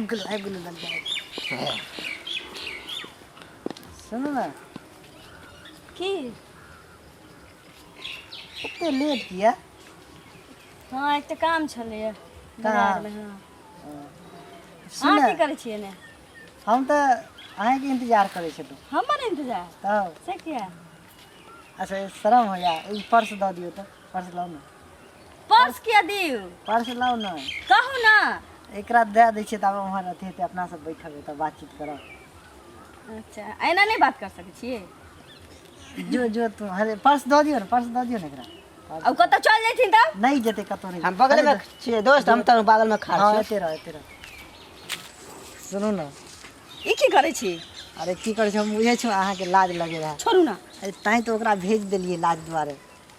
आबि गेलो, आबि गेलो ललिया, आबि गेलो। सुनू ने। की? एते लेट किया? हँ, एकटा काम छलैए बाजारमे। हँ। सुन। अहाँ की करै छियै ने? हम तऽ अहाँके इंतजार करै छलहुँ। हमर इंतजार? तब। से किया? अच्छा, शरम होइया। ई पर्स दऽ दियौ तऽ, पर्स लाउ ने। पर्स किया दियौ? पर्स लाउ ने। कहू ने। एकरा दए दै छियै तब उम्हर अथी हेतै, अपना सब बैठबै तऽ बातचीत करब। अच्छा, एना नहि बात कर सकै छियै? जो जो तू, अरे पर्स दऽ दियौ ने, पर्स दऽ दियौ ने एकरा। अब कतऽ चल जेथिन तब? नहि जेतै कतौ नहि। हम बगलमे छियै दोस्त, हम तऽ बगलमे खाड़ हँ छियै। एते रह, एते रह। सुनू ने। ई की करै छी? अरे की करै छी, हम बुझै छी अहाँके लाज लगे रहए। छोड़ू ने। अरे तैं तऽ ओकरा भेज देलियै लाज दुआरे।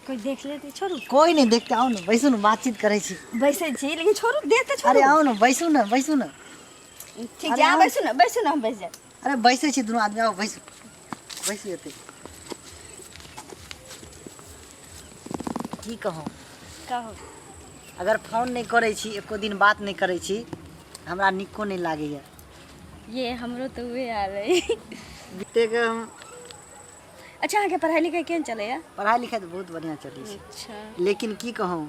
कोई देख लेतै, छोड़ू। कोई नहि देखते, आउ ने, बैसू ने, बातचीत करै छी। बैसै छी, लेकिन छोड़ू, देख तऽ छोड़ू। अरे आउ ने, बैसू ने, बैसू ने। ठीक छै, अहाँ बैसू ने, बैसू ने, हम बैस जायब। अरे बैसै छी दुनू आदमी, आउ बैसू, बैसू एतै। की कहूँ? कहू। अगर फोन नहि करै छी, एको दिन बात नहि करै छी, हमरा नीको नहि लागैए। ये हमरो तऽ उहे हाल है। एतेक हम अच्छा, अहाँके पढ़ाई लिखाई केहन चलैया? पढ़ाइ लिखाइ तऽ बहुत बढ़िआँ चलै छै। अच्छा। लेकिन की कहूँ,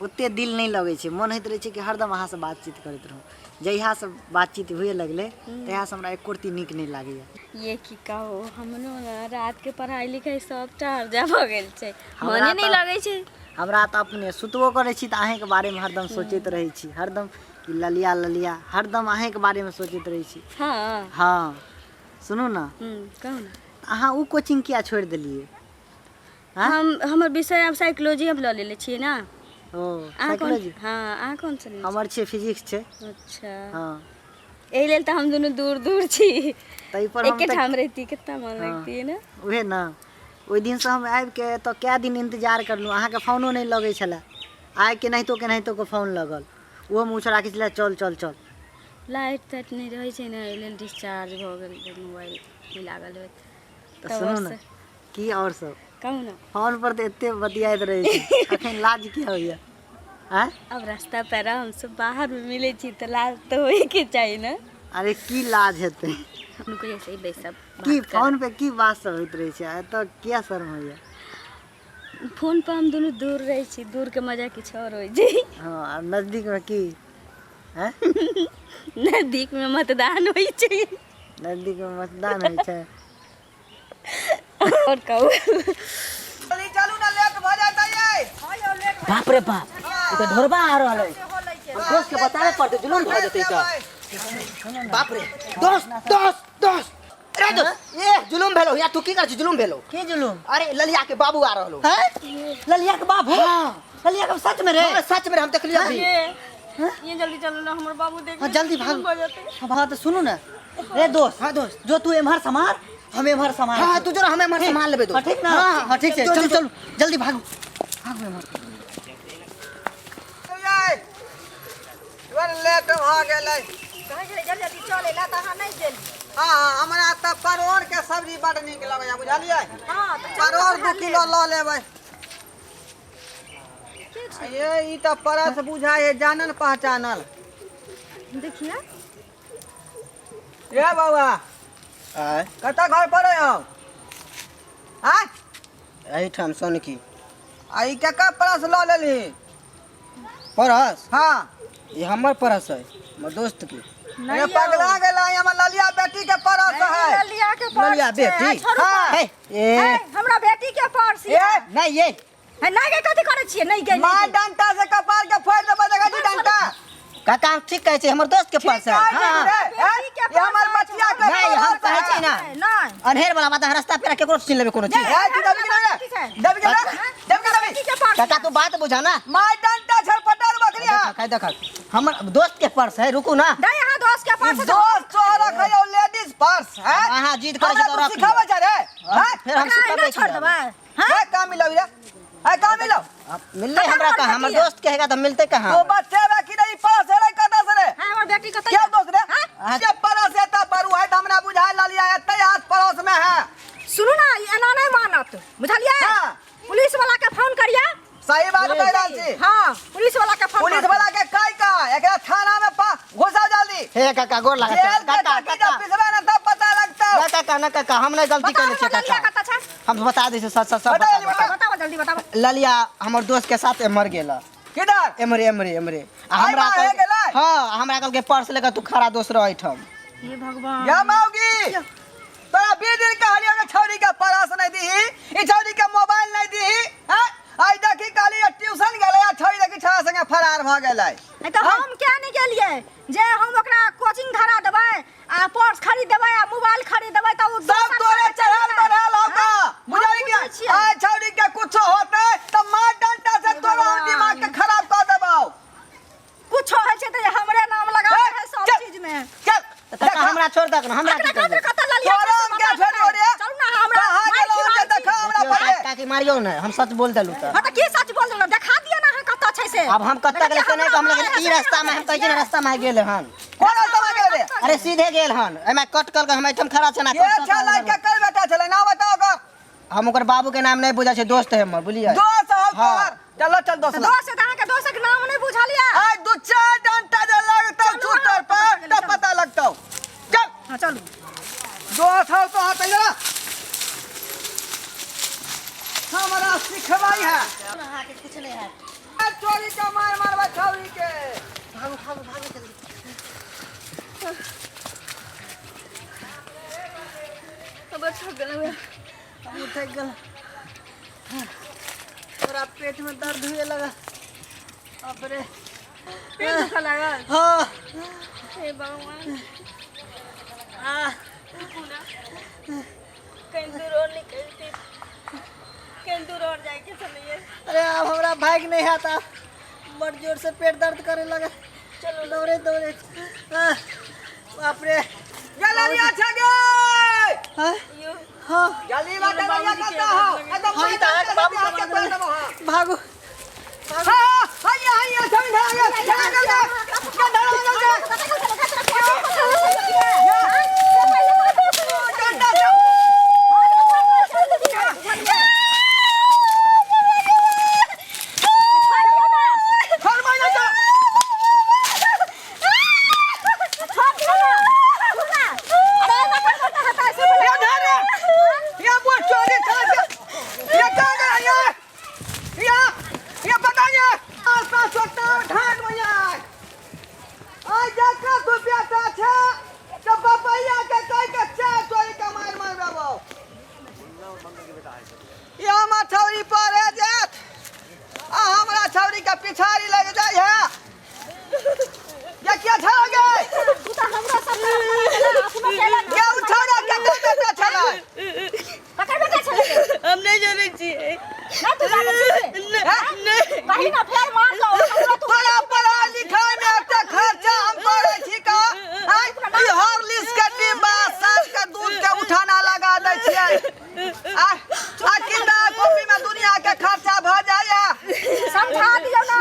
ओते दिल नहि लगै छै। मन होइत रहै छै कि हरदम अहाँसँ बातचीत करैत रहूँ। जहियासँ बातचीत हुए लगलै तहियासँ हमरा एको रत्ती नीक नहि लागैए। ये की कहू, हमरो ने रात के पढ़ाई लिखाई सबटा हर्जा भऽ गेल छै। हमरा मने नहि तऽ लगै छै। हमरा तऽ अपने सुतबो करै छी तऽ अहीँके बारेमे हरदम सोचैत रहै छी, हरदम ई ललिया ललिया, हरदम अहीँके बारेमे सोचैत रहै छी। हँ। हँ, सुनू ने। कहू ने। अहाँ ओ कोचिंग किया छोड़ि देलियै? आँय? हम हमर विषय आब साइकोलॉजी हम लऽ लेले छियै ने। ओ अहाँ कोन? साइकोलॉजी। हँ, अहाँ कोन सा लेने? हमर छै फिजिक्स छै। छियै? अच्छा। हँ। एहि लेल तऽ हम दुनू दूर दूर छी। ताहि पर हम एके तऽ ठाम रहिती कितना मन हँ। लगती ने। उहे ने, ओहि दिनसँ हम आबिके एतऽ कए दिन इंतजार करलहुँ, अहाँके फोनो नहि लगै छलए। आइ केनाहितो केनाहितो कऽ फोन लगल, ओहोमे ओ छोड़ा खिचलै चल चल चल। लाइट ताइट नहि रहै छै ने, एहि लेल डिस्चार्ज भऽ गेल मोबाइल, नहि लागल होत। तऽ तब सुनू आओर ने। से की आओर सब? कहू ने। फोन पर तऽ एते बतियाइत रहै छी, अखन लाज किया होइया? आँय? अब रास्ता पैरा हमसब बाहरमे मिलै छी तऽ लाज तऽ होइके चाही ने। अरे की लाज हेतै? हुनको ऐसे ही बैसब की बात करब। फोन पे की बात सब होइत रहै छै? एतऽ किया शर्म होइया? फोन पर हम दुनू दूर रहै छी, दूरके मजा किछु आओर होइ छै। हँ, आ नजदीकमे की? आँय? नजदीकमे मतदान होइ छै। नजदीकमे मतदान होइ छै। आओर कहू। जल्दी चलू ना, लेट भऽ जेतै यै। बाप रे बाप, ई तऽ ढोरबा आ रहल है। हम दोस्त के बतावे पड़तै, जुलूम भऽ जेतै तऽ। बाप रे, दोस्त दोस्त दोस्त, अरे दोस्त, ए जुलूम भेलो या तू की कर छी? जुलूम भेलो। की जुलूम? अरे ललिया के बाबू आ रहलो। हैं? ललिया के बाप हो? ललिया के सच में रे? हाँ, सच में, हम देखलियो अभी। ये जल्दी चलू ना, हमर बाबू देख हाँ, जल्दी भागू। भऽ जेतै। हाँ, तऽ सुनू ने रे दोस्त। हाँ दोस्त। जो तू एम्हर समार, हम एम्हर समार। हाँ, तू जरा, हम एम्हर संभाल लेबै हाँ दोस्त। ठीक ना? हाँ। हाँ ठीक छै। जो, चलू। जो, चलू, जल्दी भागू भागू एम्हर। यै, बड़ लेट भऽ गेलै। कहै छलै जल्दी जल्दी चल अयला तऽ अहाँ नहि गेली। हँ हँ, हमरा तऽ परोड़ के सब्जी बड नीक लगैया, बुझलियै? हँ, तऽ चलू। परोड़ तऽ 2 किलो लऽ लेबै। ये ई तऽ परस बुझाइ है जानल पहचानल। देखिए। ये बाबा। आय। कतऽ घर पर है हम आय? एहिठाम सोनकी। आ ई केकर परस लऽ लेलही? परस? हँ। ई हमर परस है, हमर दोस्त के। अरे पगला गेलै, हमर ललिया बेटी के परस है। ललिया के पर्स ललिया छै। बेटी? आ, छोड़ू। हाँ। हे ए। हे, हमरा बेटी के पर्स ए। ये। नहीं ये। हे, नहि गे, कथी करै छियै? नहि गे, नहि मार गे। डंटा से कपार के फोड़ देबै, देखै छी डंटा। काका, हम ठीक कहै छी, हमर दोस्त के पर्स है। ठीक हाँ। कहै छी रे, हैं? बेटी के ई हमर पर्स बचिया के नहीं, हम पर्स कहै छी है। ना। नहि। अन्हेर वाला बात, रास्ता पेरा केकरो छीन लेबै कोनो चीज। ए, तू दबी के ना रे, दबी के ना, दबी के दबी। बेटी के पर्स। काका, तू बात बुझा ना। मार डंटा छरपटा बकरी है। देखा देखा, हमर दोस्त के पर्स है, रुकू ना। नहि, अहाँ दोस्त के पर्स। दोस्त तोहरा खयो लेडीज पर्स है। अहाँ जिद करै छी हमरा तऽ तू रख सिखाबै लिअ। छै रे? हैं? फेर हम ओकरा सिखेबै एना छोड़ की? देबै? हैं, कहाँ मिलौ रे? हैं, कहाँ मिलौ? अब मिललै हमरा कहाँ? हमर दोस्त कहेगा तऽ मिलतै कहाँ? तो बच्चे की नहीं पर्स है रे, कतऽ से रे? हाँ, हमर बेटी कतऽ? क्या दोस्त रे? जे पड़ोस एतऽ पर है तऽ हमरा बुझाय ललिया एतै आस पड़ोस में है। सुनू ना, ई एना नहि मानत, बुझलियै? हाँ। पुलिस वाला के फोन करिया। सही बात कहि रहल छी। हाँ, पुलिस वाला के फोन। पुलिस वाला के कहि कऽ एकरा थाना में घुसाउ जल्दी। हे काका गोर लागत जेल के काका चक्की काका जब पिसबे ना तब पता लगतौ। ना काका ना काका हम नहीं गलती बताओ कइले छियै ना ललिया काका कतऽ छै हम बता दै छी सच सच सब बताओ, बता दै छी। बताओ जल्दी बताओ ललिया हमर दोस्त के साथ एम्हर गेल किधर एम्हरे एम्हरे एम्हरे आ आई हमरा माँ, हे कहलकै गेलै? हाँ हमरा कहलकै पर्स लेके तू खड़ा दोस्त रह एहिठाम हे भगवान या मौगी तोरा 20 दिन कहलियो कि छौरी के परस नहीं दीही ई छौरी के मोबाइल नहीं दीही हैं आई देखी कहली ट्यूशन गेलै आ छौरी देखी छौरा संगे फरार भऽ गेलै नहीं तऽ हम किया नहि गेलियै जे हम ओकरा कोचिंग धरा देबै आ पर्स खरीद देबै आ मोबाइल खरीद देबै तऽ ओ सब दोसर तोरे साथे चलि चढ़ल जेतै। बढ़ल होता हाँ? बुझाई हम गया बुझै छियै। आ छौरी के कुछो होते त मार डंडा से तोरा भगवान। दिमाग के खराब कर देबौ कुछो होइ छै तऽ हमरे नाम लगा हे, है सब चल। चीज में चल तऽ काका हमरा छोड़ दक ना हमरा अकरा की करबै कतऽ कतऽ ललिया तोरा हम क्या छोड़ियो रे चलू ना हमरा कहाँ मारि गेलौ खिलाइ जे छी। देखा हमरा देखियौ, पहिले काकी मारियौ ने हम सच बोल देलहुँ तऽ हाँ तऽ की सच बोल देलहुँ देखा दिअ ना अहाँ कतऽ छै से अब हम कतऽ गेलै से नहि कहब, लेकिन ई रास्ता में हम कहै छी ने रास्ता में गेल हन कोन रास्ता में गेल रे अरे सीधे गेल हन एहिमे कट कर के हम एहिठाम खड़ा छै ना के छलै के कर बेटा छलै ना बताओ ओकर हम ओकर बाबू के नाम नहीं बुझै छै दोस्त है हमर बुझलियै दोस्त हौ हाँ। तोहर चलो चल दोस्त लग। दोस्त तऽ अहाँके दोस्तक नाम नहि बुझल यऽ आज दू चार डंटा जे लगतौ चलू, चूतर अहाँ पर पता तब चलू। पता लगतौ चल हाँ चलू दोस्त हौ तो हाथ इधर आ। हमरा सिखबाई है अहाँके किछु नहि हैत आ, चोरी के मार मारबै छौरी के भागू भागू भागू जल्दी बड़ थक गेलहुँ हमहूँ थकि गेल थोड़ा पेट में दर्द हुए लगा बाप रे पेट दुखऽ लागल हाँ हे भगवान आ रुकू ना कहीं दूर और निकलती कहीं दूर और जाके चलिए अरे अब हमरा भाग नहीं आता बड़ जोर से पेट दर्द करे लगा चलो दौड़े दौड़े आह, बाप रे गलरिया छे गे हाँ यो हाँ जल्दी बाटे लड़िया करता हो एकदम हम तऽ अहाँके बाबू हाथ के तोड़ देबो हाँ भागू हाँ हैया हैया छौरी धरा गेल धरा गेल गे धरा गेल गे डंडा से छोड़ मैना जा ये धर रे ये वो चोरी छे ये कहाँ गया ये ये ये पता ये आसा सोता ढाक भैया आ जा का तू बेटा छे तो बपैया के कह के चार चोरी के मार मार बाबू ये हमर छौरी पर है जात आ हमरा छौरी के पिछाड़ी लग जाय है ये क्या छौ गे ये उठा रे के के बेटा छलै हम नहीं जाने छियै कहीं ना फेर मार दो तोरा पढ़ाई लिखाई में एते खर्चा हम करै छी का आँय? ई हॉर्लिक्स के डिब्बा साँझ के दूध के उठाना लगा दै छियै आ आ किताब कॉपी में दुनिया के खर्चा भऽ जाइए समझा दियौ ना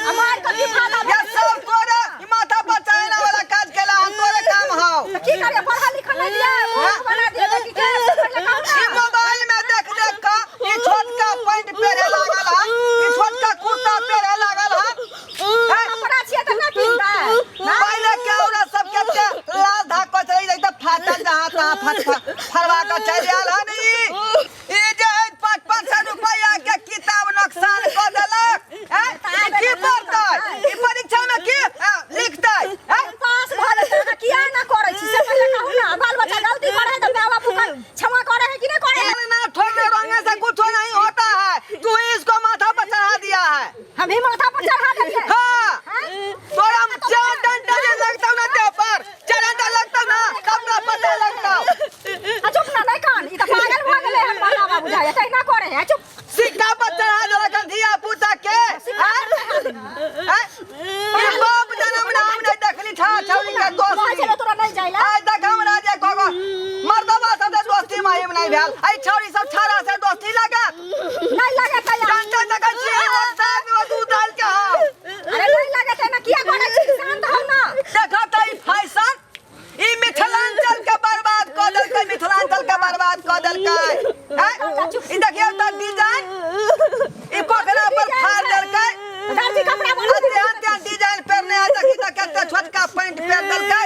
आ मार के की फायदा ये सब तोरे ई माथा पर चढ़ाना वाला काज केला हम तोरे काम हौ की करे पढ़ा लिखा नहीं दिया मूर्ख बना दिया बेटी के से पहिले कहू ई ना मोबाइल में देख देख के ई छोटका पैंट पहिरे लागल हन ई छोटका कुर्ता पहिरे लागल हन हैं? कपड़ा छियै तऽ नहि पिन्हतै पहिले के औरत सब के ते लाल धाक के चलि जाइ तऽ फाटल जहाँ तहाँ फट फरवा के चलि आयल हन ई ई जे है 500 रुपैआ के किताब नुकसान कऽ देलक हैं? ई की पढ़तै ई परीक्षा में की लिखतै हैं? पास भऽ जेतै अहाँ किया एना करै छी से पहिले कहू ना बाल बच्चा गलती करे है तऽ माय बाप ओकर क्षमा करे है कि नहि करे है ना ठोके रंगे से कुछ नहीं होता है तू ही इसको माथा पर चढ़ा दिया है हम ही माथा पर चढ़ा देलियै हाँ हैं? तोरा हम चार डंडा जे लगतौ ना देह पर चार डंडा लगतौ ना तब ना पता लगतौ आ चुप ना नहि कान ई तऽ पागल भऽ गेलै हन बाबा बाबू जाय तहिना करे है चुप सिक्का पर चढ़ा देलक हन धिया पुता के आँय? आँय? ई बाप जनम ना हम नहीं देखली छा छौरी के कहै दोस्ती छलै तोरा नहि जाय ला आइ तक हमरा जे कगो मर्दबा सब से दोस्ती माहिम नहीं भेल एहि छौरी सब छाड़ा से दोस्ती लागत नहि लगे तैयार डंडा देखै छियै ओ साग में दूध डाल के हौ अरे नहि लगे तैना किया करै छी शांत हो ना देखो तऽ ई फैशन ई मिथिलांचल के बर्बाद कऽ देलकै मिथिलांचल के बर्बाद कऽ देलकै हैं? ई देखियौ तऽ डिजाइन ई पोखरा पर फाड़ देलकै दर्जी कपड़ा बना आ तेहन तेहन डिजाइन पहिरने आ देखी तऽ कते छोटका पैंट पहिर देलकै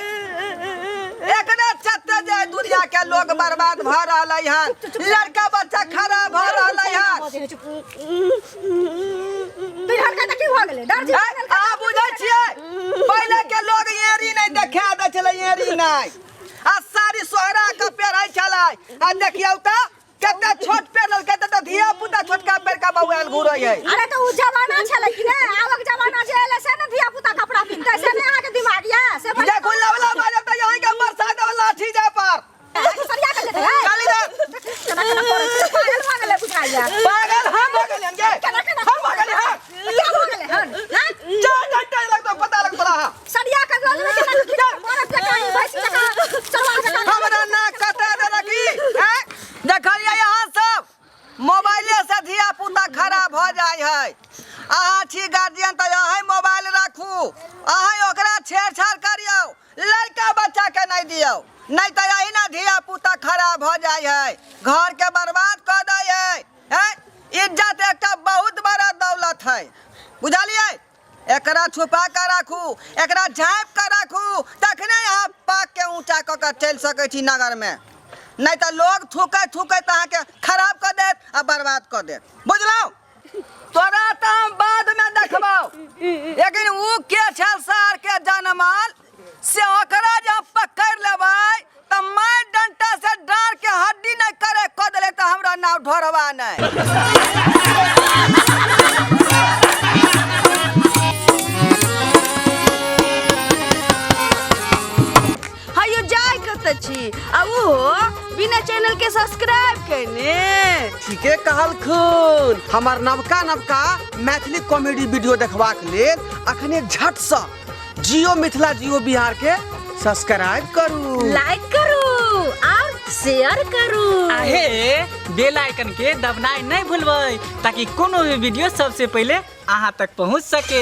रहलै हन। लड़का बच्चा खराब भऽ रहलै हन। तू हरका तऽ की भऽ गेलै दर्जी? अहाँ बुझै छियै, पहिले के लोग एड़ी नहि देखा दै छलै, एड़ी नहि, आ साड़ी सोहरा के पेरहै छलै। आ देखियौ तऽ कते छोट पेरलकै, तऽ धिया पुता छोटका पेर के बौआल घुरै है। अरे तऽ उ जमाना छलै कि ने, आबक जमाना जे एलै से ने धिया पुता कपड़ा पिन्हतै, से ने अहाँके दिमाग यऽ से। देखू, लवला बाजब तऽ यहीं के बरसात लाठी जाय पर सरिया के जेतै। चली जा। केना केना करै छै, पागल भऽ गेलै बुझाइया। पागल हम भऽ गेलियन गे? केना केना हम भऽ गेलियै हन? क्या भऽ गेलै हन, हाँ? जा घंटा लगतो पता लग तोरा। सरिया के रोज में केना के मरद जकाँ, ई भैंसी जकाँ, चरवाह जकाँ। हमरा नाक कटा देलक ई, हैं? देखलियै अहाँ सब, मोबाइले से धिया पुता खराब भऽ जाइ है। अहाँ छी गार्जियन तऽ अहीं मोबाइल राखू, अहीं ओकरा छेड़छाड़ करियौ, लड़का बच्चा के नहीं दियौ, नहीं तऽ अहिना धिया पुता खराब भऽ जाइ है, घर के बर्बाद कऽ दै है, हैं? इज्जत एकटा बहुत बड़ा दौलत है, बुझलियै? एकरा छुपा कऽ राखू, एकरा झाँपि कऽ राखू, तखने अहाँ पाग के ऊँचा कऽ कऽ चलि सकै छी नगर में, नहीं तऽ लोग थूकैत थूकैत अहाँके खराब कऽ देत आ बर्बाद कऽ देत, बुझलहुँ? तोरा तऽ हम बाद में देखबौ, लेकिन ऊ के छल सार के जनमल, से ओकरा जे हम पकड़ि लेबै तऽ मारि डंटा से डाँड़ के हड्डी नहि करे कऽ देलै तऽ हमरा नाव ढोरबा नहि। हयो, जाय कतऽ छी आ ओहो बिना चैनल के सब्सक्राइब केने? ठीके कहलखुन। हमर नवका नवका मैथिली कॉमेडी वीडियो देखबाक लेल अखने झटसँ जियो मिथिला जियो बिहार के सब्सक्राइब करू, लाइक करू और शेयर करू। आहे बेल आइकन के दबनाइ नहि भूलबै, ताकि कोनो भी वीडियो सबसे पहिले अहाँ तक पहुँच सके।